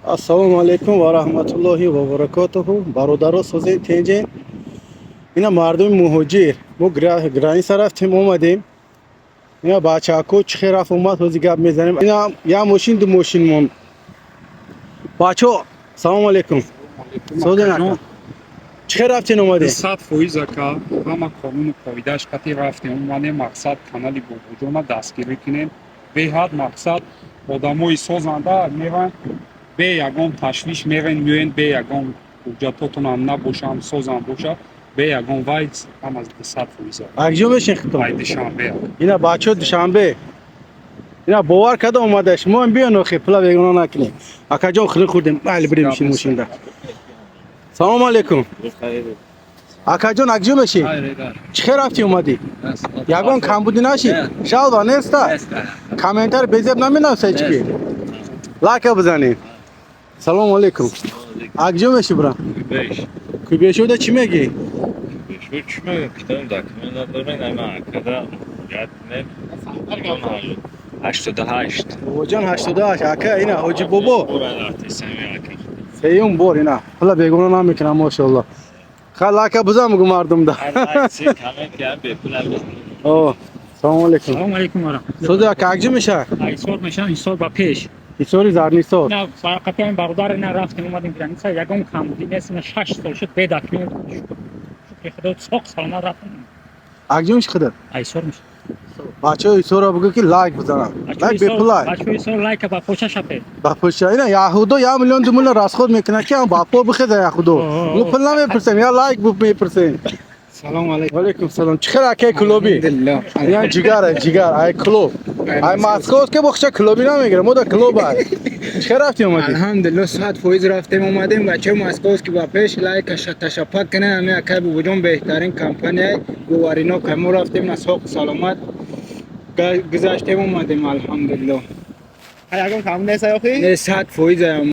Ассалому алайкум ва раҳматуллоҳи ва баракотуҳу. Бародаро, созен, тенҷен? Ина мардуми муҳоҷир, мо граница рафтем, омадем. Ина бачаҳако чӣ хел рафт омад, ҳози гап мезанем. Ина як мошин, ду мошин мон. Бачаҳо, салому алайкум, созен, ака? Чӣ хел рафтен, омадем? 100%, ака, ҳама қонуну қоидааш қати рафтем, омадем. Мақсад, канали Бобоҷона дастгирӣ кунем. Беҳад мақсад, одамои созанда меран, бе ягон ташвиш мерен, меоен, бе ягон ҳуҷҷатотонам набошам, созам боша, бе ягон вай, ҳама 100%. Акҷо мешин хитон? Ай Душанбе. Ина бачаҳо, Душанбе. Ина бовар карда омада. Шумо биён, охи пула бегона накунем. Акаҷон, хӯрин хӯрдем, майли, бирем бишин мошинда. Салому алайкум, акаҷон, акҷо мешӣ? Чӣ хел рафтӣ, омадӣ? Ягон камбудӣ нашид? Жалоба неста? Комментарий безеб наменависа ҳеҷ ки. Лайка бизанед. Салому алайкум, акҷо мешӣ, бира? Кӯбешуда чӣ мегӣ? Чӣ мегӯям, китоб, документ надорем, ама акада муроҷиат кунем. 88. Бобоҷон, 88, ака. Ина ҳоҷи бобо, сеюм бор. Ина пула бегона намекунам, мошалло. Ха, лайка бизан, бугу мардумда. О, салому алайкум. Салом алейкум ва раҳматуллоҳ. Сози, ака, акҷо меша? Ҳисор мешам, Ҳисор ба пеш. Ҳисори Зарнисор. На, қапиам бародар, на, рафтем, омадем граница, ягон камбудӣ нест, на, 6 сол шуд бе документ. Шукри Худо, соқ саломат рафтем. Акҷо меши худат? Ҳисор мешам. Бачаҳои Ҳисорро бугӯ, ки лайк бизананд, лайк бепулай. Бачаҳои Ҳисор, лайка ба поча шапе. Ба пушта. Ина яҳудо 1 миллион, 2 миллион расход мекунад, ки ба по бихеза яҳудо. Мо пул намепурсем, я лайк мепурсем. Салом алейкум. Алейкум салом. Чӣ хел, акаи клуби? Алҳамдулиллоҳ. Ина ҷигар, ҷигар, ай клуб. Ай Москва ке бохча клуби намегира, мо да клуб ай. Чӣ хел рафтӣ, омадӣ? Алҳамдулиллоҳ, 100% рафтем, омадем. Бачаҳои московский ба пеш, лайка ташапак кунен. Ҳами акай Бобоҷон беҳтарин компания, боваринок. Мо рафтем, на, соқ саломат гузаштем, омадем, алҳамдулиллоҳ. Ягон кам нест, охи? Не, 100%.